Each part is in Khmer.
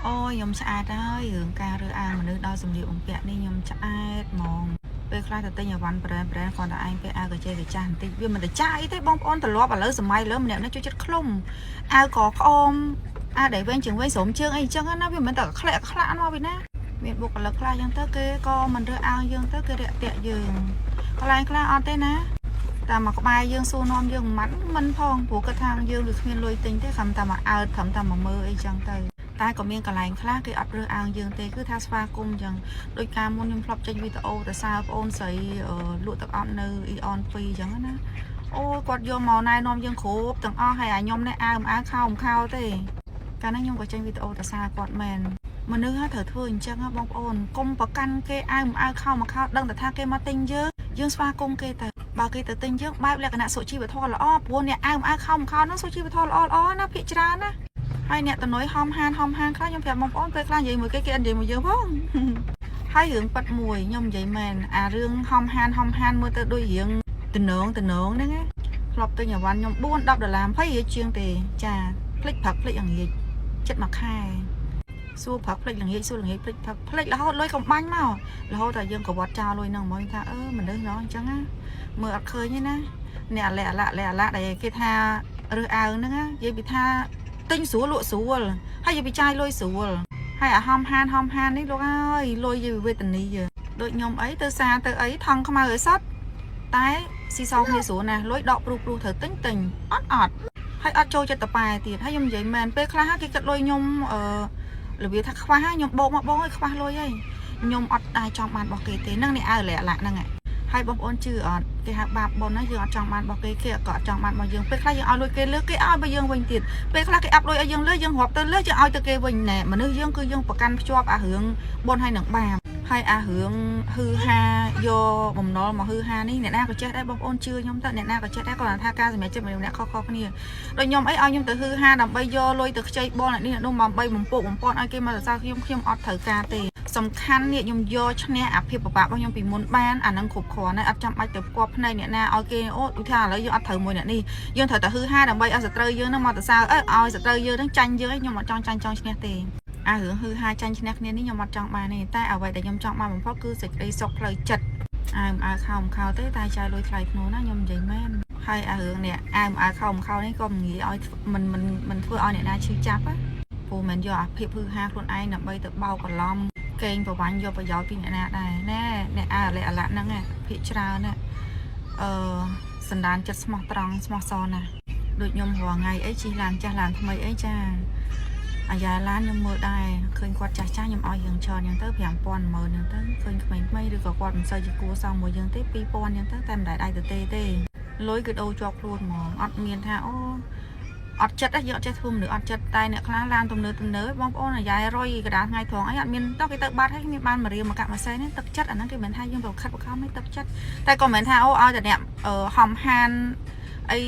អូយខ្ញុំឆ្អែតហើយរឿងការរើសអើងមនុស្សដោយសម្លៀកបំពាក់នេះខ្ញុំឆ្អែតហ្មងពេលខ្លះទៅទិញអីវ៉ាន់ brand brand គ្រាន់តែឯងពេលអាវកាចេកាចាស់បន្តិចវាមិនទៅចាស់អីទេបងប្អូនត្រឡប់ឥឡូវសម័យលើម្នាក់នេះជួយចិត្តឃ្លុំអាវកក្អមអាវដែលវែងជាងវែងស្រោមជើងអីចឹងណាវាមិនមែនតែក្លាក់ខ្លាក់មកពីណាមានបុគ្គលិកខ្លះចឹងទៅគេក៏មិនរើសអើងយើងទៅគេរាក់ទាក់យើងកន្លែងខ្លះអត់ទេណា តាមមកក្បែរយើងសួរនាំយើងមួយម៉ាត់មិនផងព្រោះគាត់ថាយើងវាគ្មានលុយទិញទេខំតែមកអើតខំតែមកមើលអីចឹងទៅតែក៏មានកន្លែងខ្លះគេអត់រើសអើងយើងទេគឺថាស្វាគមន៍ចឹងដោយការមុនខ្ញុំធ្លាប់ចេញវីដេអូទៅសើប្អូនស្រីលក់ទឹកអប់នៅ Aeon 2ចឹងណាអូគាត់យកមកណែនាំយើងគ្រប់ទាំងអស់ហើយអាខ្ញុំនេះអើមិនអើខោមិនខោទេកាលហ្នឹងខ្ញុំក៏ចេញវីដេអូទៅសើគាត់មែនមនុស្សហ่าត្រូវធ្វើអញ្ចឹងហ៎បងប្អូនកុំប្រកាន់គេអើមិនអើខោមិនខោដឹងតែថាគេមកទិញយើងយើងស្វាគមន៍គេទៅបើគេទៅទិញយើងបែបលក្ខណៈសុជីវធម៌ល្អព្រោះអ្នកអើមិនអើខោមិនខោហ្នឹងសុជីវធម៌ល្អល្អណាភាគច្រើនណាហើយអ្នកតនុយហំហានហំហានខ្លះខ្ញុំប្រាប់បងប្អូនពេលខ្លះនិយាយមួយគេគេអត់និយាយមួយយើងផង ហើយរឿងប៉ិតមួយខ្ញុំនិយាយមែនអារឿងហំហានហំហានមើលទៅដូចរឿងតំណងតំណងហ្នឹងណាធ្លាប់ទិញអីវ៉ាន់ខ្ញុំ4 10ដុល្លារ20រៀលជាងទេចាភ្លេចព្រឹកភ្លេចល្ងាចចិត្តមួយខែសួរព្រឹកភ្លេចល្ងាចសួរល្ងាចភ្លេចព្រឹកភ្លេចរហូតលុយកំបាញ់មករហូតតែយើងក៏វត្តចោលលុយហ្នឹងហ្មងថាអឺមនុស្សណោះអញ្ចឹងណាមើលអត់ឃើញទេណាអ្នកអាឡែអាឡាក់លែអាឡាក់ដែលគេថារើសអើងហ្នឹងណានិយាយពីថាទិញស្រួលលក់ស្រួលហើយនិយាយពីចាយលុយស្រួលហើយអាហំហានហំហាននេះលោកអើយលុយយវេទនីដូចខ្ញុំអីទៅសាទៅអីថង់ខ្មៅឲ្យសតតែស៊ីសងគ្នាស្រួលណាស់លុយដកព្រុសព្រុសត្រូវទិញទិញអត់អត់ហើយអត់ចូលចិត្តតប៉ែទៀតហើយខ្ញុំនិយាយមែនពេលខ្លះគេគិតលុយខ្ញុំអឺរបៀបថាខ្វះខ្ញុំបោកមកបងអើយខ្វះលុយហើយខ្ញុំអត់ដែរចង់បានរបស់គេទេហ្នឹងនេះអើលាក់ឡាក់ហ្នឹងហើយបងប្អូនជឿអត់គេហៅបាបប៉ុនណាយើងអត់ចង់បានរបស់គេគេក៏អត់ចង់បានរបស់យើងពេលខ្លះយើងឲ្យលុយគេលើគេឲ្យបើយើងវិញទៀតពេលខ្លះគេអាប់លុយឲ្យយើងលើយើងរាប់ទៅលើយើងឲ្យទៅគេវិញណែមនុស្សយើងគឺយើងប្រកាន់ភ្ជាប់អារឿងបុណ្យហើយនឹងបាបហើយអារឿងហឺហាយកបំណុលមកហឺហានេះអ្នកណាក៏ចេះដែរបងប្អូនជឿខ្ញុំទៅអ្នកណាក៏ចេះដែរគាត់ថាការសម្រេចចិត្តមនុស្សម្នាក់ខុសៗគ្នាដូចខ្ញុំអីឲ្យខ្ញុំទៅហឺហាដើម្បីយកលុយទៅខ្ចីបងអ្នកនេះអ្នកនោះមកដើម្បីបំពោបំពន់ឲ្យគេមកសរសើរខ្ញុំខ្ញុំអត់ត្រូវការទេសំខាន់នេះខ្ញុំយកឈ្នះអាភាពពិបាករបស់ខ្ញុំពីមុនបានអានឹងគ្រប់គ្រាន់ហើយអត់ចាំបាច់ទៅផ្គាប់ភ្នែកអ្នកណាឲ្យគេអូឧទាហរណ៍ឥឡូវយើងអត់ត្រូវមួយអ្នកនេះយើងត្រូវតែហឺហាដើម្បីឲ្យសត្រូវយើងនឹងមកសរសើរអើឲ្យសត្រូវយើងនឹងចាញ់យើងឯងខ្ញុំអត់ចង់ចាញ់ចង់ឈ្នះទេអារឿងហឺហាចាញ់ឈ្នះគ្នានេះខ្ញុំអត់ចង់បានទេតែអ្វីដែលខ្ញុំចង់បានបំផុតគឺសេចក្តីសុខផ្លូវចិត្តអើមិនអើខោមិនខោទេតែចាយលុយថ្លៃធ្នូណាខ្ញុំនិយាយមែនហើយអារឿងនេះអើមិនអើខោមិនខោនេះក៏មិនងាយឲ្យមិនមិនមិនធ្វើឲ្យអ្នកណាឈឺចាប់ណាព្រោះមិនយកអាភាពហឺហាខ្លួនឯងដើម្បីទៅបោកច្រឡំកេងប្រវាញ់យកប្រយោជន៍ពីអ្នកណាដែរណែអ្នកអើអាលៈហ្នឹងភាកច្រើនណាអឺសន្តានចិត្តស្មោះត្រង់ស្មោះសរណាស់ដូចខ្ញុំរាល់ថ្ងៃអីជិះឡានចាស់ឡានថ្មីអីចាអាយ៉ាឡានខ្ញុំមើលដែរឃើញគាត់ចាស់ចាស់ខ្ញុំឲ្យយើងច្រើនអញ្ចឹងទៅ5000 10000អញ្ចឹងទៅឃើញក្មេងៗឬក៏គាត់មិនសូវជាគួរសមមួយយើងទេ2000អញ្ចឹងទៅតែមិនដែលដៃទៅទេទេលុយគឺដូរជាប់ខ្លួនហ្មងអត់មានថាអូអត់ចិត្តយើងអត់ចេះធ្វើមនុស្សអត់ចិត្តតែអ្នកខ្លះឡានទំនើបទំនើបបងប្អូនអាយ៉ៃរយកដាថ្ងៃត្រង់អីអត់មានតោះគេទៅបាត់ហើយគ្មានបានមករៀលមកកាក់មួយសេនទេទឹកចិត្តអាហ្នឹងគេមិនថាយើងប្រខិតប្រខំទេទឹកចិត្តតែក៏មិនមែនថាអូឲ្យតែអ្នកហំហានអី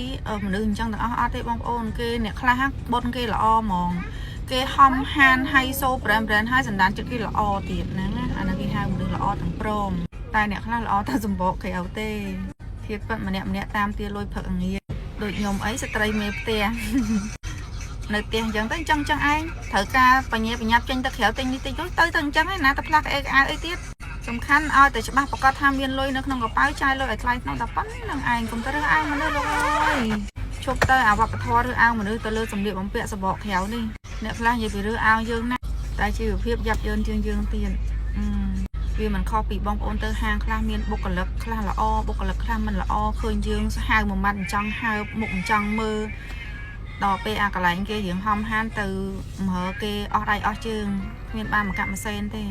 មនុស្សអញ្ចឹងទាំងអស់អត់ទេបងប្អូនគេអ្នកខ្លះបុនគេល្អហ្មងគេហំហានហៃសូ brand brand ហើយសន្តានចិត្តគេល្អទៀតហ្នឹងណាអាហ្នឹងគេហៅមនុស្សល្អទាំងព្រមតែអ្នកខ្លះល្អតែសម្បកគេអត់ទេធៀបពិតម្នាក់ម្នាក់តាមទាលុយផឹកងាយដូចខ្ញុំអីស្ត្រីមេផ្ទះ នៅផ្ទះអញ្ចឹងទៅអញ្ចឹងអញ្ចឹងឯងត្រូវការបញ្ញាបញ្ញាប់ចេញទៅក្រៅទិញនេះទិញនោះទៅទៅអញ្ចឹងឯណាទៅផ្លាស់ក្អេកអៅអីទៀតសំខាន់ឲ្យតែច្បាស់ប្រកាសថាមានលុយនៅក្នុងកប៉ៅចាយលុយឲ្យថ្លៃក្នុងតែប៉ុណ្្នឹងឯងកុំទៅរើសអើងមនុស្សលោកអើយឈប់ទៅអាវប្បធម៌រើសអើងមនុស្សទៅលើសម្លៀកបំពាក់សបកក្រៅនេះអ្នកខ្លះនិយាយពីរើសអើងយើងណាតែជីវភាពយ៉ាប់យ៉ឺនជាងយើងទៀតអឺវាមិនខុសពីបងប្អូនទៅហាងខ្លះមានបុគ្គលិកខ្លះល្អបុគ្គលិកខ្លះមិនល្អឃើញយើងហៅមួយម៉ាត់មិនចង់ហើបមុខមិនចង់មើលដល់ពេលអាកន្លែងគេរៀងហំហានទៅមើលគេអស់ដៃអស់ជើងគ្មានបានមកកាក់មួយសេនទេ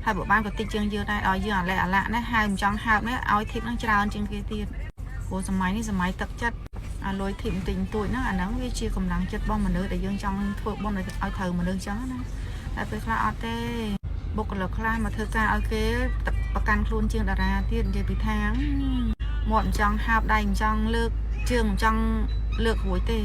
ហើយបើបានក៏តិចជាងយើងដែរដល់យើងអាឡែអាឡាក់ណាហៅមិនចង់ហើបនេះឲ្យ tip ហ្នឹងច្រើនជាងគេទៀតព្រោះសម័យនេះសម័យទឹកចិត្តអាលុយ tip បន្តិចបន្តួចហ្នឹងអាហ្នឹងវាជាកម្លាំងចិត្តរបស់មនុស្សដែលយើងចង់ធ្វើបុណ្យឲ្យត្រូវមនុស្សអញ្ចឹងណាតែពេលខ្លះអត់ទេបុគ្គលិកខ្លះមកធ្វើការឲ្យគេប្រកាន់ខ្លួនជាងតារាទៀតនិយាយពីថាមាត់មិនចង់ហើបដៃមិនចង់លើកជើងមិនចង់លើករួចទេ។